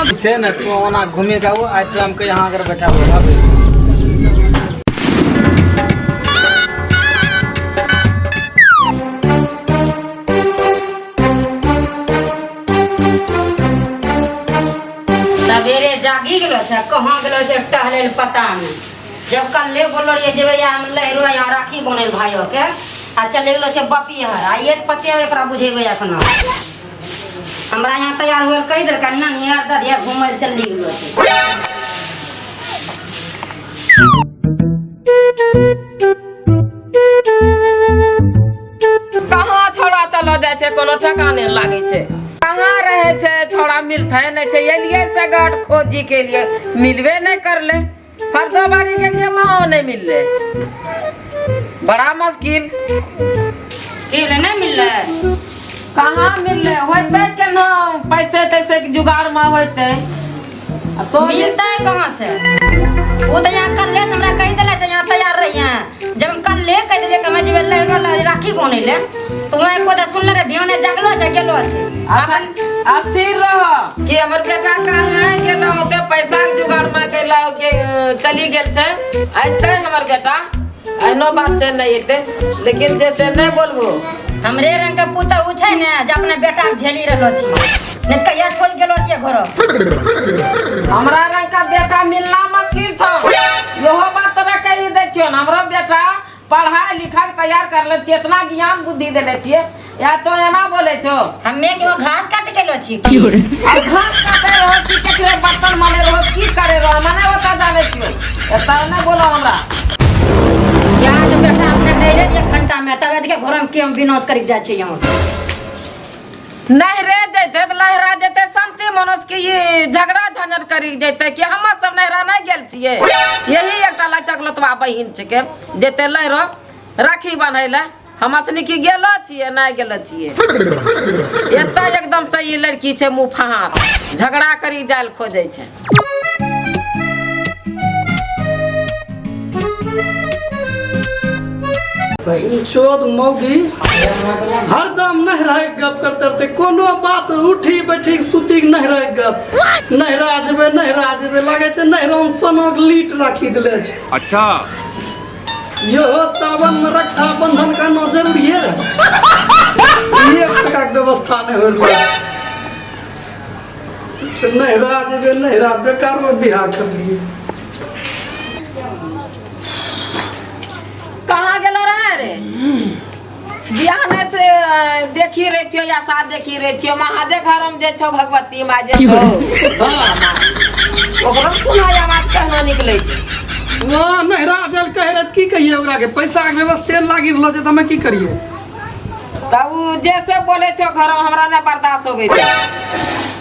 ने छै ने तू ओना घूमे के आबो आइ टाइम के यहाँ अगर बैठाबो आबे। सवेरे जागी गेलो छै, कहाँ गेलो छै टहले लए पता नहि। जब कल्ले बोललो रहियै जेबै या हम लहरो यहाँ राखी बनल भाइयो के, आ चले गेलो छै बपिहर। आ ये पते एकरा बुझेबै एखना। हमरा यहाँ तैयार हुए कहि देलकै ननियर ददिया घूमै लए चली गेलो छै। कहाँ छौड़ा चलो जाइ छै, कोनो ठेकाने लागै छै। कहाँ रहै छै छौड़ा, मिलते नहि छै। एलियै सगट खोजी के लिए, मिलबे नहि करले। फरदो बाड़ी गेलियै, माओ नहि मिललै, बड़ा मुश्किल। की भेलै, नहि मिललै? कहाँ मिललै? होइतै केना, पैसे तैसे के जुगाड़मे होइतै आ तो मिलतै कहाँ से? ओ तऽ यहाँ कल्ले से हमरा कहि देले छै यहाँ तैयार रहिए। जब हम कल्ले कहि देलियै कि हमे जेबै लहरो राखी बनै ले, तऽ वहाँ एको दा सुनले रे बिहाने जागलो छै गेलो छै। अपन अस्थिर रह कि हमर बेटा कहाँ गेलो होते, पैसा के जुगाड़ में गेलो के चली गेल छै। अयतै हमर बेटा, एहनो बात छै नहि अयतै, लेकिन जैसे नहि बोलबो। हमरे रंग के पुतहु छै ने जे अपना बेटा के झेली रहलो छी, नहीं तऽ कहिया छोड़ गेलो रहियै घर। हमरा रंग का बेटा मिलना मुश्किल छौ, इहो बात तोरा कहि दै छियौ। हमरा बेटा पढ़ाई लिखा के तैयार करले छियै, इतना ज्ञान बुद्धि देले छियै, या तो एना बोले छौ। हमे के घास काट के लो छी? और घास काटे रहो कि केकरे बर्तन माने रहो, की करे रहो, मने ओता जाने छियौ, एता नहि बोलो हमरा। या जो बेटा अपने नहीं ले एक घंटा में तब के घर में के हम विनोद करी जाइ छी यहाँ से। नहरे जैते तऽ लहरा जैते शांति मनोज के, ई झगड़ा झंझट करी जैते कि हमर सब नहरा नहि गेल छियै। यही एकटा लचक लतवा बहिन छिकै, जैते लहरो राखी बान्है लए। हमरा सनी की गेलो छियै, नहि गेलो छियै। एतऽ एकदम से ई लड़की छै मुँह फहास, झगड़ा करी जायल खोजै छै। बहिन चोद मौगी हरदम नहीं रहे गप करते रहते, कोनो बात उठी बैठी सुती नहीं रहे गप। नहरा जेबै नहरा जेबै, लागै छै नहरोमे सोनाक लीट राखी देले छै। अच्छा। इहो सावन में रक्षा बंधन करना जरूरी है, एक टका के व्यवस्था नहीं हो रहल छै। नहरा जेबै नहरा, बेकार में बियाह कर लिए। कहाँ गेलो रहे रे? बियाह नहि से देखी रहे छियो या साथ देखी रहे छियो। महाजे घर में जे छौ भगवती माय जे छौ, ओकरो सुनाय आवाज कहना निकलै छै। वहाँ नहरा जल कहे रहे की कहिए ओकरा के, पैसा के व्यवस्था लागी रहलो छै तऽ हमे की करिए? तब उ जैसे बोले छौ घर में हमरा नहि बर्दाश्त होवे छै।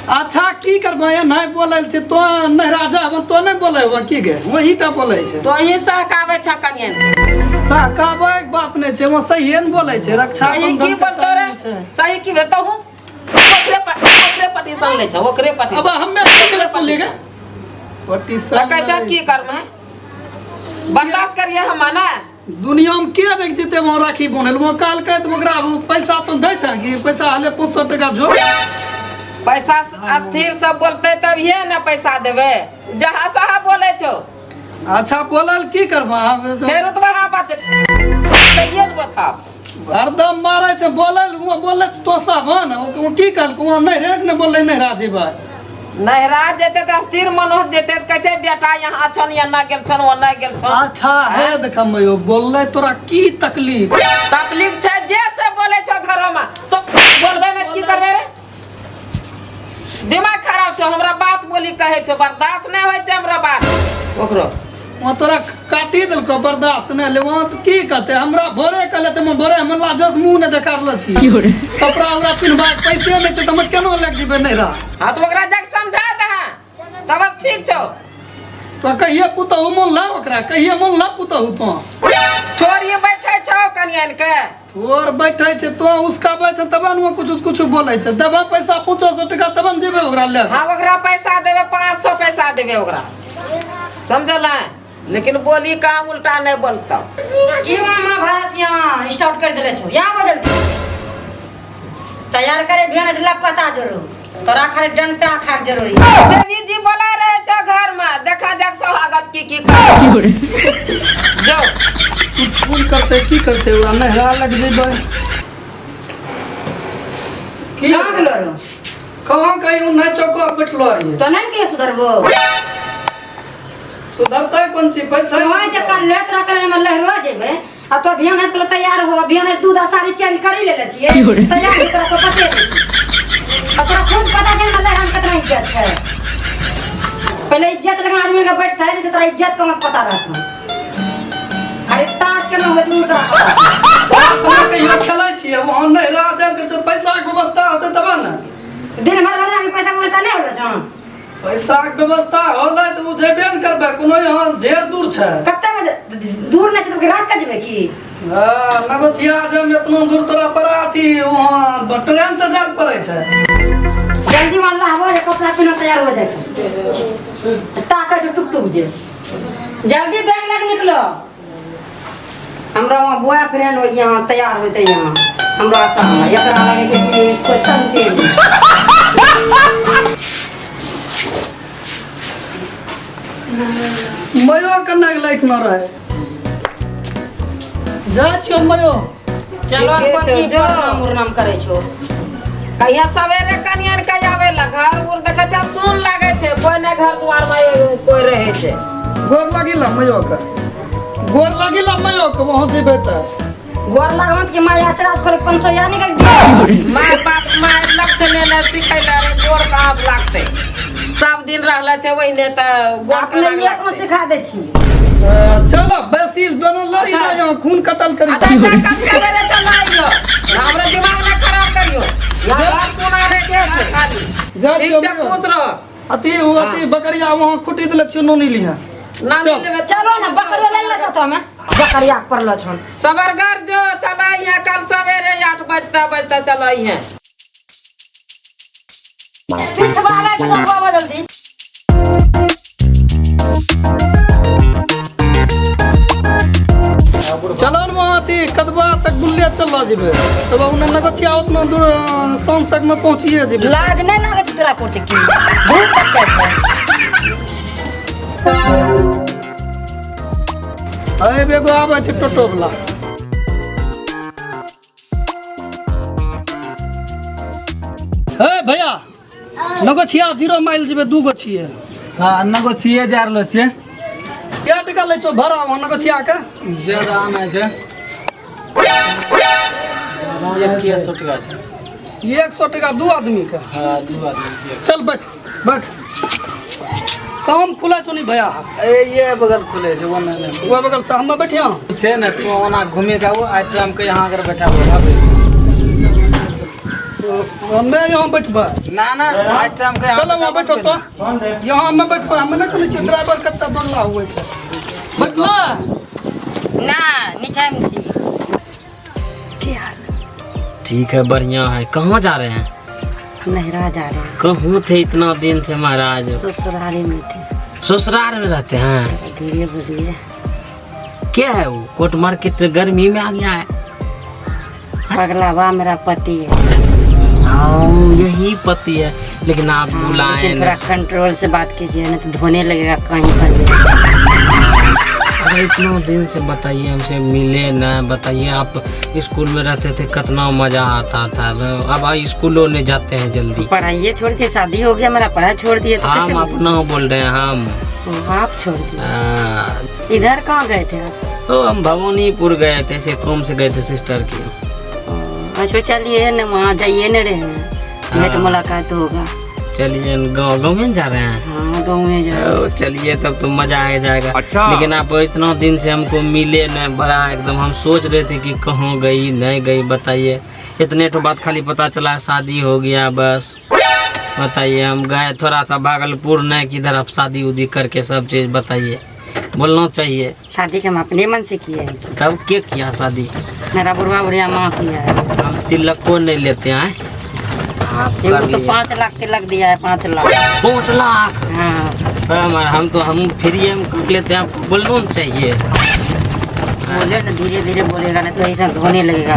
अच्छा की करबै, नहि बोलै छै तो नहरा जा तो नहि बोलै हुआ की गे, वही टा बोलै छै। तो ही सहकाबै छ कनियन। सहकाबै के बात नहि छै, वहाँ सहिए ने बोलै छै। रक्षा सही की बोलतो रे? सही की भेटौ? ओकरे ओकरे पटिशन लै छ, ओकरे पटिशन। अब हमे केकरे बोलिए गे पटिशन? तऽ कहै छ की करबै, बर्दाश्त करिए हम ना। दुनिया में के नहि जेतै वहाँ राखी बनल? वहाँ कहलकै तऽ ओकरा पैसा तो दै छै कि पैसा हले 500 टका जो पैसा। अस्थिर सब बोलते तभिए ने पैसा देबै, जहाँ सहा बोलै छौ। अच्छा बोलल की करबा? फेर ओतबा बात दैये देबो थाप। हरदम मारै छै। बोलल वहाँ बोलले तो सब ने ओ की कहलकै? वहाँ नहि रे ने बोलले नहि राजीव नहरा जेतै तऽ स्थिर मन हो जेतै तऽ कहै छै बेटा यहाँ छन, एना गेल छन, ओना गेल छन। अच्छा है देखम यो बोलले तोरा की तकलीफ? तकलीफ छै जे से बोले छौ घरोमे तो बोलबै ने, की करबै रे? दिमाग खराब छौ, हमरा बात बोली कहै छौ, बर्दाश्त नहि होइ छै हमरा बात ओकरो। वहाँ तोरा काटी देलको, बर्दाश्त नहि ले। वहाँ तऽ की कहते? हमरा भोरे कहले छै, हम भोरे हम लाजस मुँह नहि देखा रहलो छी। कपड़ा उपड़ा पिन्हबाक पैसे नहि छै तऽ हम केना लए जेबै नैहरा? हाँ तऽ ओकरा जाके समझा दे तब ठीक छौ। तो कहिए पुतहु मन ला, ओकरा कहिए मन ला पुतहु। तो छोड़िए बैठे छौ कनियन के। और बैठे छै तो उसकाबै छै तब ने कुछ कुछ बोलै छै। देबा पैसा 500 टका तब ने जेबै ओकरा ले। हाँ ओकरा पैसा देबै, 500 पैसा देबै ओकरा, समझल? लेकिन बोली कहाँ उल्टा नहीं बोलता। की मामा भारत यहाँ स्टार्ट कर देले छो? यहाँ बदल तैयार करे भेन से पता जरूर। तोरा खाली डंटा खाए के जरूरी है। देवी जी बोला रहे छो घर में देखा जाक सोहागत की की कर जो फोन करते की करते ओकरा नहरा लग जेबै की कहाँ गेलो रो कहाँ कहीं उन्हें चौको पर बैठलो रहिए तो नहीं के सुधरबो सुधरते कोन चीज पैसा तोहर जे कल ले तोरा करे में लहरो जेबे आ तो अभियान है तैयार हो अभियान है दूध आ साड़ी चेंज करी लेले छियै तैयार हो तोरा को पते नहीं आ तोरा खूब पता छै ना लहरान केतना इज्जत छै। पहले इज्जत लगा आदमी के बैठता है नहीं तो तोरा इज्जत कहाँ से पता रहतो। खाली ताश के ना होत तोरा पता। हमरा कहियो खेलै छियै वहाँ नहरा जायल कर छै पैसा के व्यवस्था होतै तब ने। दिन भर घर में पैसा के व्यवस्था नहीं होलो छौ। पैसा के व्यवस्था होलै तऽ ओ जेबे ने करबै कोनो यहाँ ढेर दूर छै। कते बजे दूर नहीं छै तऽ रात के जेबै की? हाँ, नगोछिया जब एतना दूर तोरा पड़ा अथी वहाँ ट्रेन से जाए पड़ै छै। जल्दी वहाँ लहबो जे कपड़ा पीना तैयार हो जाए ताके जो टुक टुक जे जल्दी बैग लेके निकलो। हमरा वहाँ बॉय फ्रेंड हो यहाँ तैयार होते यहाँ हमरा आशा है एकरा लगे छै कि कोई तंती नहीं। मयो कन्ना के लाइट न रहे जा छियो मयो। चलो ठीके कोन छौ, चीज जो। बदनाम उरनाम करै छौ। कहिया सवेरे कनियन के आवे ला घर उर देखै छै सुन लागै छै कोई नहि घर द्वार में कोई रहै छै। गोर लागिला मयो के गोर लागिला मयो के वहाँ जेबै तऽ गोर लागबन के माय अचरा से 500 या निकल दिया। माय बाप माय लक्ष्य ने ने सिखैले रे गोर कहाँ से लागतै सब दिन रहले छै ओहिने तऽ गोर अपने केना ये को लागतै? सिखा दै छी। चलो बेसी दोनों लड़ी अच्छा। जाए खून कत्ल करी। अच्छा अच्छा कल सवेरे चल आइयो हमरा दिमाग ना खराब करियो यहाँ घर सुना नहीं दे छै खाली। जा ठीक छियो छै मयो। खुश रहो। अति ओ अति बकरिया वहाँ खुटी देले छियो नोनी लिहा। नानी चल। लेबै चलो ना बकरिया ले ले साथ में बकरिया के पड़लो छन। सबरगर जो चलाई है कल सवेरे 8 बजता बजता चलाई है। पिछवावे के चलबो जल्दी। चलो न वहाँ अथी कदबा तक गुल्ले चल जेबै तब उन्हें नगछिया उतना दूर साँझ तक में पहुँचिए जेबै। लाज नहीं लागे छै तोरा कोटे की धूप तक छै। अरे बेगो आबै छै टोटो वाला। हे भैया नगछिया 0 माइल जेबै 2 गो छियै। हाँ नगोछिए जा रहलो छियै। क्या टका लै छौ भाड़ा वहाँ नगछिया के? ज्यादा आना छै। 100 टका छै। 100 टका 2 आदमी के? हाँ 2 आदमी के। चल बैठ बैठ। काम खुला छौ नहीं भैया? ए ये बगल खुले छै वो नहीं। वो बगल से हम बैठिया छै ने तू ओना घूमे के आबो आई टाइम के यहाँ अगर बैठाबो आबे। हमे यहाँ बैठबा। ना ना आई टाइम के चलो वहाँ बैठो तो यहाँ हमे बैठबा। हमे नहीं कहै छियै ड्राइवर कत्ता बंगला हुए छै। बैठला ना नीचे में छी। ठीक है बढ़िया है। कहाँ जा रहे हैं? नहरा जा रहे हैं। कहाँ थे इतना दिन से महाराज? ससुराल में थे। ससुराल में रहते हैं? धीरे बोलिए। क्या है वो कोर्ट मार्केट गर्मी में आ गया है? पगला बा मेरा पति है। हाँ यही पति है लेकिन आप बुलाए लेकिन थोड़ा कंट्रोल से बात कीजिए ना तो धोने लगेगा कहीं पर भी। अरे इतना दिन से बताइए हमसे मिले ना। बताइए आप स्कूल में रहते थे कितना मजा आता था। अब आप स्कूलों नहीं जाते हैं जल्दी। पढ़ाइए छोड़ दिए, शादी हो गया मेरा, पढ़ाई छोड़ दिए तो कैसे हम अपना बोल रहे हैं हम। तो आप छोड़ दिए। इधर कहाँ गए थे आप? तो हम भवानीपुर गए थे, ऐसे कम से गए थे सिस्टर की। अच्छा चलिए ना वहाँ जाइए ना रहे भेंट मुलाकात होगा। चलिए गाँव गाँव में जा रहे हैं? हाँ गाँव में जा रहे हैं। चलिए तब तो मजा आ जाएगा। अच्छा लेकिन आप इतना दिन से हमको मिले न, बड़ा एकदम हम सोच रहे थे कि कहाँ गई नहीं गई। बताइए इतने तो बात खाली पता चला शादी हो गया बस। बताइए हम गए थोड़ा सा भागलपुर नहीं किधर आप शादी उदी करके सब चीज बताइए बोलना चाहिए। शादी के हम अपने मन से किए हैं। तब क्या किया शादी? मेरा बुढ़वा बुढ़िया माँ किया है। हम तिलक को नहीं लेते हैं। आप इनको तो 5 लाख तिलक दिया है। 5 लाख? 5 लाख? हाँ। हम तो हम फ्री हम कर लेते हैं, आपको बोलना चाहिए। बोले ना धीरे धीरे बोलेगा ना तो ऐसा धोने लगेगा।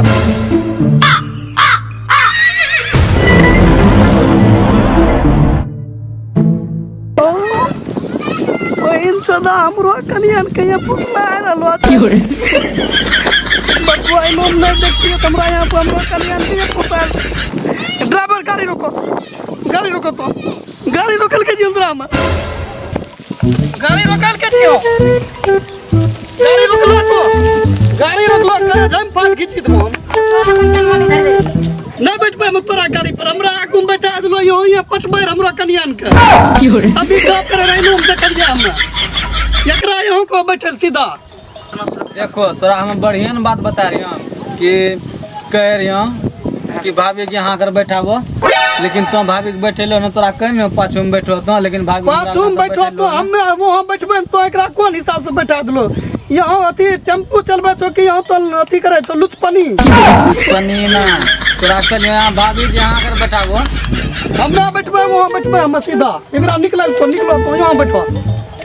दादा, हमरो कनियन के यहाँ फुसला रहलो छै। बटुआ इनो नहीं देखतिए तो हमरा यहाँ पर हमरो कनियन के यहाँ फुसायल। ड्राइवर गाड़ी रोको, गाड़ी रोको, तो गाड़ी रोकल के जिंदरा में गाड़ी रोकल के जियो, गाड़ी रोकलो तो गाड़ी रोकलो करे जम फाट खींची देबो हम। नहीं बैठबै हम तोरा गाड़ी पर, हमरा आगू में बैठा देलो यो यहाँ पटबै हमरा कनियान के। अभी गप करे रही हम देखल जा हमरा एकरा यहाँ को बैठल सीधा। देखो तोरा हम बढ़िया बात बता रही हूँ कि कह रही हूँ कि भाभी के यहाँ कर बैठाबो, लेकिन तो भाभी के बैठेलो न तोरा कहीं में पाछू में बैठो तो, लेकिन भाभी पाछू में बैठो तो हमें वहाँ बैठबे तो एकरा कोन हिसाब से बैठा देलो। यहाँ अथी टेम्पू चलबे छो कि यहाँ तो अथी करे छो लुचपनी लुचपनी ना तोरा कल यहाँ भाभी के यहाँ कर बैठाबो, हमरा बैठबे वहाँ बैठबे हम सीधा। एकरा निकलल छो, निकलो तो यहाँ बैठो।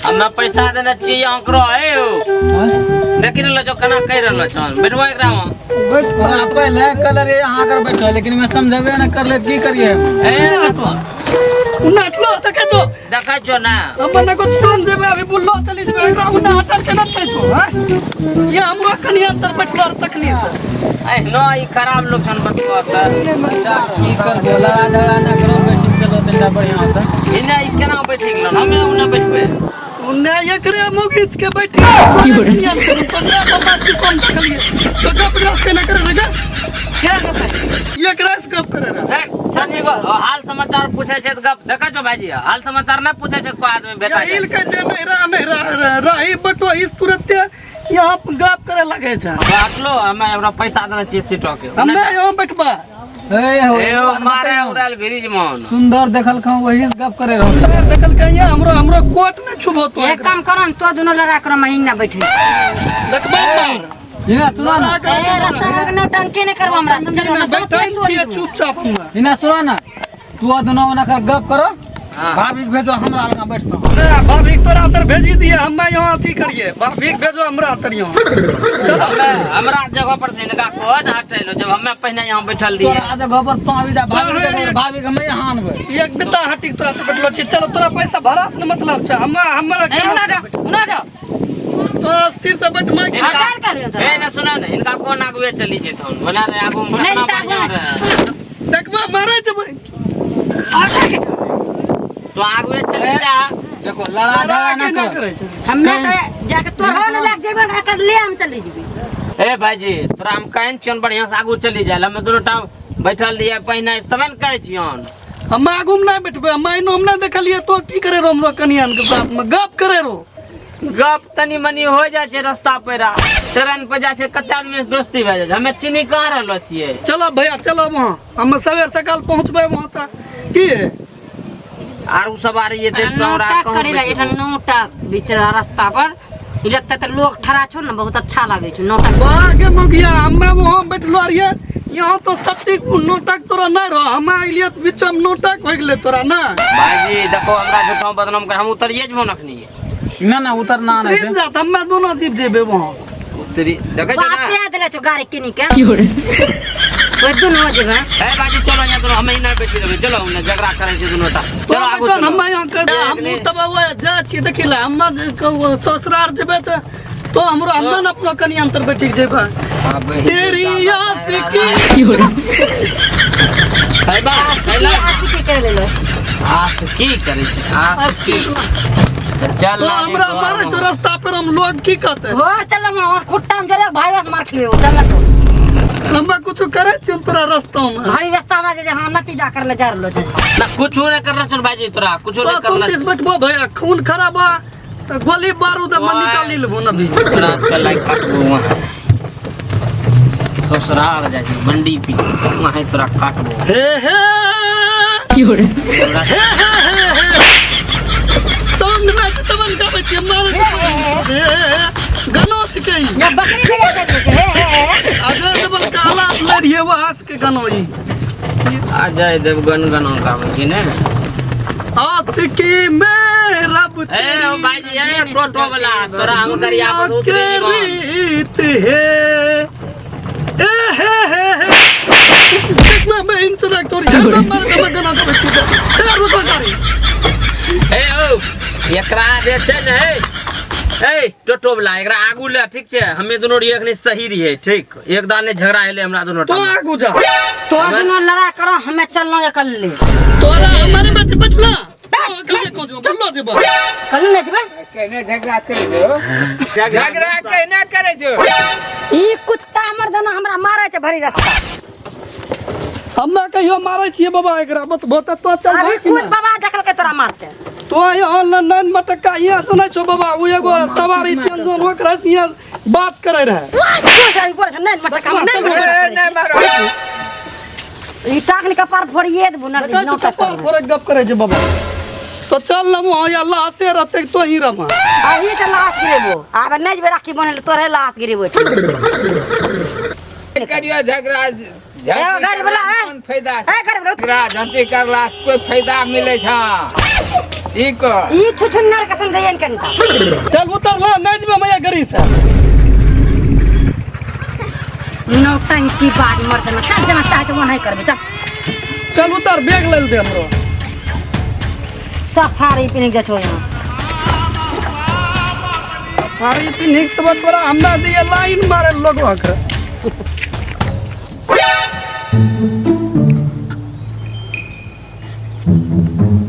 हमें पैसा देने चाहिए ओकरो ए देखि रहलो जो केना कहि रहलो छन, बैठबो एकरा में बैठ। पहले कलर यहाँ कर बैठो, लेकिन मैं समझबे न करले की करिए। ए उना हटलो देखे छो, देखै छो ना हमर ने को तुरंत जेबे अभी बुल्लो चली जेबे एकरा उना हटल के न कहै छो। हां ये हमरो कनिया तर बैठलो तखनी से ए नो ई खराब लोग छन बटुआ के की कर बोला झगड़ा ना करो, बैठी चलो तंडा बढ़िया से। इने ई केना बैठी गेलो, हमे उना बैठबे उन्ने एकरे मुगिच के बैठी कनिया के 15 बात की कम देखलिए तो गप गप के न करे रे एकरा से गप करे रे। हाल समाचार पूछे छै त गप देखै छो भाईजी, हाल समाचार न पूछे छै कोई आदमी बेटा इल के छै नहीं रा नहीं रा राही बटो इस तुरंत यहाँ गप करे लगे छै। हटलो हमे हमरा पैसा देने छियै सीटो के, हमे यहाँ बैठबा। ए हो ए हो मारे उड़ाल ब्रिज मन सुंदर देखल खाऊ वही से गप करे रहो। देखल के यहाँ हमरो हमरो कोट न छुबो तो। एक काम करो तो दोनों लड़ा करो महीना बैठे देखबा मार इना सुना ना ए रास्ता में नौटंकी नहीं करबो हमरा समझलो ना, बैठल छियै चुपचाप हमरा। इना सुना ना तू दोनों ओना कर गप करो, भाभी के भेजो हमरा लगा बैठतो। भाभी के तोरा अंदर भेजी दिए, हम यहाँ अथी करिए, भाभी के भेजो हमरा अंदर यहाँ। चलो हमरा जगह पर से इनका कोन हटेलो जब हमें पहले यहाँ बैठल दिए। तोरा जगह पर तो अभी जा भाभी के भाभी के हम यहाँ आनबे। एक बिता हटी तोरा तो बैठलो छी, चलो तोरा पैसा भाड़ा से मतलब छै हम हमरा ना ना तो स्थिर से बैठ मार हटाल कर लियो। ए ना सुना ना इनका कोन आगुए चली जेतौन बना रे आगू में कितना बढ़िया रहे। देखबा मारे जबै तो आगुए चली जा। देखो लड़ा झगड़ा ना कर, हम्मे तो जाके तोहर न लाग जेबे ना कर ले हम चली जेबे। ए भाईजी तोरा हम कहन छियन बढ़िया से आगू चली जाय, हमे दोनों टा बैठल रहिए पहिने तबे न कहै छियन। हम आगू में नहीं बैठबे, हम आइनो हम नहीं देखलिए तो की करे रो हमरो कनियान के साथ में गप करे रो। गप तनी मनी हो जाय छै रास्ता पर, ट्रेन पर जाय छै कते आदमी से दोस्ती भए जाय छै, हमे चीनी कहाँ रहलो छियै। चलो भैया चलो वहाँ, हम सवेर सकाल पहुँचबे वहाँ तक की है। आर उ सब आ रही है तोरा नौटक करे रहे एठन नौटक बीच रास्ता पर ई लगता त लोग ठड़ा छो न बहुत अच्छा लागे छो नौटक। आगे मगिया हमे वहाँ बैठलो रहिए, यहाँ तो सत्ती नौटक तोरा नहीं रहो, हम अलिए बीच में नौटक हो गेले तोरा ना। भाईजी देखो हमरा झूठो बदनाम कर, हम उतरिए जबो नखनी ना ना उतरना नहीं उतरी जात, हमे दोनों जीप जेबे वहाँ उतरी देखै छो ना बाप देले छो गाड़ी किनी के की होरे ओइ दोनों जेबे। ए बाजी चलो यहाँ दोनों हमे ना बैठी रहबे, चलो हम झगड़ा करै छै दोनों टा, चलो आगू चलो। हम यहाँ के हम तब जा छी देखिला हम ससुराल जेबे त तो हमरो हम न अपनो कनिया अंतर बैठी जेबे। तेरी आशिकी की होरे ए बा सैला आशिकी कर लेलो आशिकी करै छै आशिकी चल तो हमरा मारे तो रास्ता पर हम लोग की कहते और चल हम और खुट्टा में करे भाई बस मार खिले चल तो हम कुछ करे छियन तोरा रास्ता में भारी रास्ता में जे हां नतीजा कर ले जा रहलो छै ना कुछ नहीं करना चल भाईजी तोरा कुछ नहीं करना। तो बैठबो भैया खून खराबा तो गोली बारूद हम निकाल लेबो ना भी तोरा चलाई काटबो वहां ससुराल जाय छै मंडी पी वहां तोरा काटबो। हे हे की होरे हे हे हे संग में तबन गाबै छियै मारे गाना छिकै या बकरी ले जाय छै हे हे हे अजय देवल काला ले रहिए वहां के गाना ई अजय देवगन गाना गाबै छै ने आशिकी में रब ए ओ भाईजी ए टोटो वाला तोरा हम गरिया पर उतरी रीत है ए हे हे हे देखना मैं इंटरेक्ट और ये मारे दम गाना गाबै छियै ए रुको गाड़ी ए ओ एकरा जे छै ने ए टोटो वाला एकरा आगू ले ठीक छै हमे दुनू रहिए अखनी सही रहिए ठीक एक दाने झगड़ा हेले हमरा दुनू तो ठाम। आगू जा तो दुनू लड़ाई करो हमें चलना अकेले तोरा हमारे में बैठला कहिए कौन जो बोलो जेबा कल नहीं जेबै केने झगड़ा करि दो झगड़ा केने करै छो ई कुत्ता मर्दाना हमरा मारै छै भरी रास्ता हमे कहियो मारै छियै बाबा एकरा बतबो तऽ तो चल अभी भाई कि खुद ना बाबा देखलकै तोरा मारते तो यहाँ नैन मटक्का यहाँ तो नहीं छो बाबा उ एगो सवारी छियन जोन ओकरा से यहाँ बात करे रहे क्यों जाबी बोल छै नहीं मटका नहीं मटका ए, नहि मारो ई टाकली कपार फोड़िए देबो ना देखै तू कपार फोड़े के गप करे छै बाबा तो चल ना वहाँ या लाशे रहते तो ही रमा अही से लाश गिरेबो आब नहीं जेबै राखी बनेले तोरे लाश गिरेबो करियो झगड़ा ए, गरीब वाला, ए। कोन फायदा छै? ए गरीब झगड़ा झंटी करला से कोई फायदा मिलै छै ई कर ई छुछुन्नर के समझैयन कनिटा चल उतर ला नहीं जेबे मैया गरी से नौटंकी बाज मर्दना चल जेना चाहे तो वहाँ करबे चल चल उतर बैग ले दे हमरो सफारी पिन्ह के छो यहाँ साड़ी पिन्ही के तो तोरा हमरा दिए लाइन मारे लोग के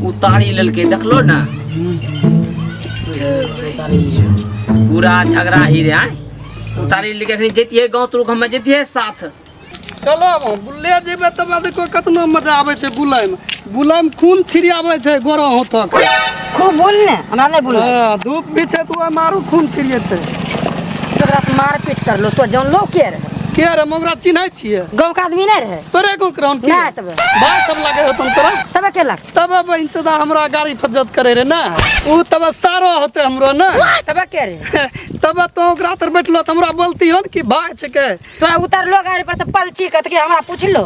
उतारी लेलकै देखलो ना पूरा झगड़ा ही रे आय उतारी लेके अखनी जैतियै गाँव तुरुक हमे जैतियै साथ चलो अब हम बुले जेबै तब देखो कतना मजा आबै छै बुलै में बुलै में खून छिड़ियाबै छै गोरो होठक खूब बोल ने हमरा नहीं बोल हाँ, धूप भी छै तऽ ओहिमे आरो खून छिड़ियेतै तोरा से मारपीट कर लो तो जान लो के रहे के रे हम ओकरा चिन्है छियै गाँव के आदमी नहीं रहे तोरे को क्राउन के नहीं तबे भाई सब लागे होतन तोरा तबे के लग तब बहन चोदा हमरा गाड़ी फज्जत करे रे ना उ तब सारो होते हमरो ना तबे के रे तब तो ओकरा तर बैठलो त हमरा बोलती हन कि भाई छिकै तोरा उतर लो गाड़ी पर से पलची कत के हमरा पूछ लो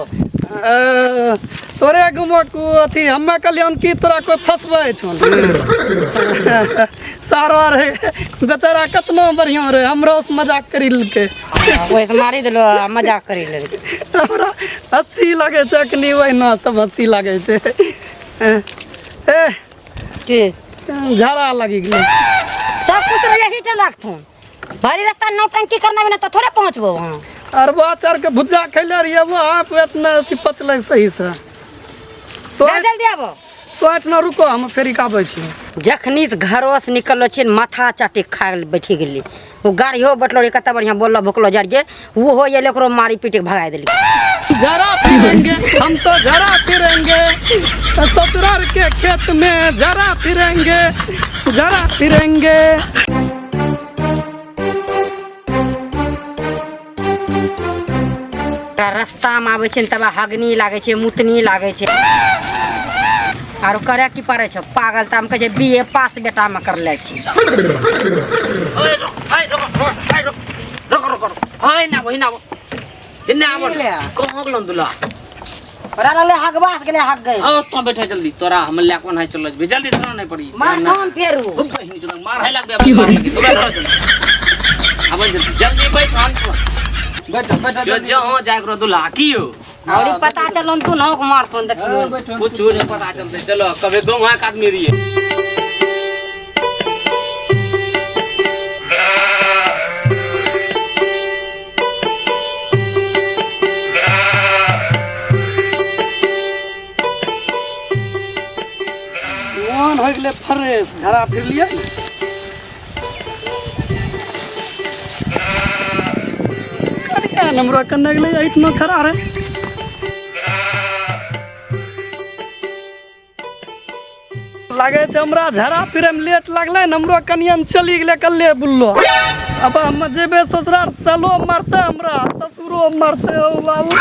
अ, तोरे गुमक उ अथी हमे कहलियन कि तोरा कोई फसबै छौन सारो रे बेचारा कतना बढ़िया रे हमरो से मजाक करी लेलकै वैसे मारी देलो आ मजाक करी ले हमरा हँसी लागै छै अखनी ओहिना सब हँसी लागै छै ए के झाड़ा लागि गेलै सब कुछ रहे यही टे लागथुन भारी रास्ता नौटंकी करना बिना तो थोड़े पहुंचबो वहाँ अरबा चाउर के भुज्जा खैले रहियै वहाँ पे इतना अथी पचलै सही से तो जा जल्दी आबो तो एतना रुको हम फेर आबै छी जखनी से घरो से निकललो छियै माथा चाटी खा बैठी गेली ओ गाड़ियो बैठलो रही कते बढ़िया बोललो भोकलो जाइ रहियै ओहो अयलै ओकरो मारी पीट के भगा देली जरा फिरेंगे हम तो जरा फिरेंगे ससुराल के खेत में जरा फिरेंगे जरा फिरेंगे रास्तामे आबै छै ने तब हगनी लागै छै मुतनी लागै छै आरो करे की पड़ै छै पागल तऽ हम कहै छै बी ए पास बेटामे करले छी ओए रुक ओए रुक ओए रुक रुक रुक रुक ओए ना वही ना इन्ने आबो की भेलै? कहाँ गेलन दुला ओकरा लगलै हगबास गेलै हग गई ओ तो बैठे जल्दी तोरा हम ले कोन है चल जल्दी तोरा नहीं पड़ी मार फेरू खूब बहिनी चल मार है लगबे अब मार लगी तो बैठ जल्दी अब जल्दी जल्दी बैठ हम बैठ बैठ जो जो हो जाए करो दुला की हो और ई पता चलन तू नौक मारतोन देखियो बैठ कुछ नहीं पता चलते चलो कभी गाँव के आदमी रहिए मन हो गेलै फ्रेश झड़ा फिर लियै कनिया हमरा कन्ने गेलै एहिठमा खड़ा रहे लागै छै हमरा झड़ा फिरैमे लेट लागलै ने हमरो कनिया चली गेलै कल्ले बुललो अब हम जेबै ससुराल सालो मारतै हमरा ससुरो मारतै ओ बाबू।